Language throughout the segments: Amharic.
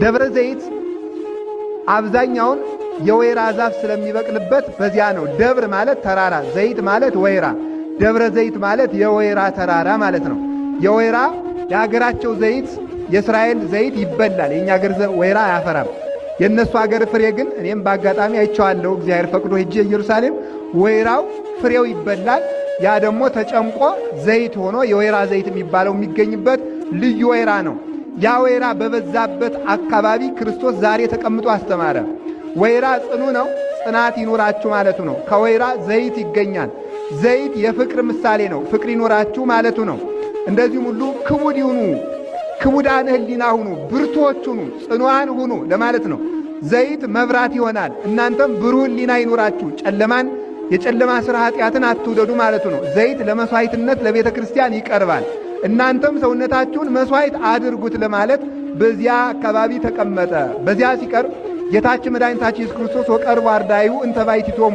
ደብረ ዘይት አብዛኛውን የወይራ ዛፍ ስለሚበቅልበት በዚያ ነው። ደብር ማለት ተራራ፣ ዘይት ማለት ወይራ፣ ደብረ ዘይት ማለት የወይራ ተራራ ማለት ነው። የወይራ የሀገራቸው ዘይት የእስራኤል ዘይት ይበላል። የእኛ ሀገር ወይራ አያፈራም። የእነሱ ሀገር ፍሬ ግን እኔም በአጋጣሚ አይቼዋለሁ። እግዚአብሔር ፈቅዶ ሄጄ ኢየሩሳሌም ወይራው ፍሬው ይበላል። ያ ደግሞ ተጨምቆ ዘይት ሆኖ የወይራ ዘይት የሚባለው የሚገኝበት ልዩ ወይራ ነው። ያ ወይራ በበዛበት አካባቢ ክርስቶስ ዛሬ ተቀምጦ አስተማረ። ወይራ ጽኑ ነው፣ ጽናት ይኑራችሁ ማለቱ ነው። ከወይራ ዘይት ይገኛል። ዘይት የፍቅር ምሳሌ ነው፣ ፍቅር ይኑራችሁ ማለቱ ነው። እንደዚሁም ሁሉ ክቡድ ይሁኑ፣ ክቡዳን ሕሊና ሁኑ፣ ብርቱዎች ሁኑ፣ ጽኑዓን ሁኑ ለማለት ነው። ዘይት መብራት ይሆናል። እናንተም ብሩህ ሕሊና ይኑራችሁ፣ ጨለማን የጨለማ ስራ ኃጢአትን አትውደዱ ማለቱ ነው። ዘይት ለመስዋዕትነት ለቤተ ክርስቲያን ይቀርባል። እናንተም ሰውነታችሁን መስዋዕት አድርጉት ለማለት በዚያ አካባቢ ተቀመጠ። በዚያ ሲቀርብ ጌታችን መድኃኒታችን ኢየሱስ ክርስቶስ ወቀርቡ አርዳኢሁ እንተ ባሕቲቶሙ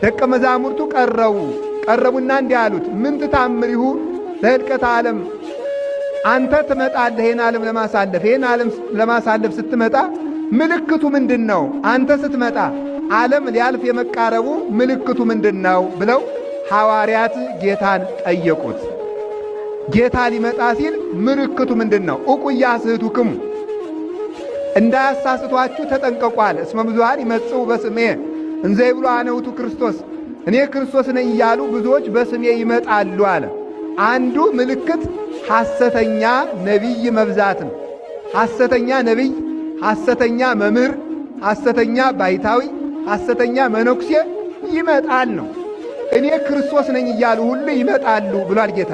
ደቀ መዛሙርቱ ቀረቡ። ቀረቡና እንዲህ አሉት፣ ምንት ተአምሪሁ ለኅልቀተ ዓለም፣ አንተ ትመጣለህ ይህን ዓለም ለማሳለፍ። ይህን ዓለም ለማሳለፍ ስትመጣ ምልክቱ ምንድን ነው? አንተ ስትመጣ ዓለም ሊያልፍ የመቃረቡ ምልክቱ ምንድን ነው? ብለው ሐዋርያት ጌታን ጠየቁት። ጌታ ሊመጣ ሲል ምልክቱ ምንድን ነው? ዕቁ ኢያስሕቱክሙ፣ እንዳያሳስቷችሁ ተጠንቀቋል። እስመ ብዙኃን ይመጽኡ በስሜ እንዘ ይብሉ አነ ውእቱ ክርስቶስ፣ እኔ ክርስቶስ ነኝ እያሉ ብዙዎች በስሜ ይመጣሉ አለ። አንዱ ምልክት ሐሰተኛ ነቢይ መብዛት ነው። ሐሰተኛ ነቢይ፣ ሐሰተኛ መምህር፣ ሐሰተኛ ባይታዊ፣ ሐሰተኛ መነኩሴ ይመጣል ነው። እኔ ክርስቶስ ነኝ እያሉ ሁሉ ይመጣሉ ብሏል ጌታ።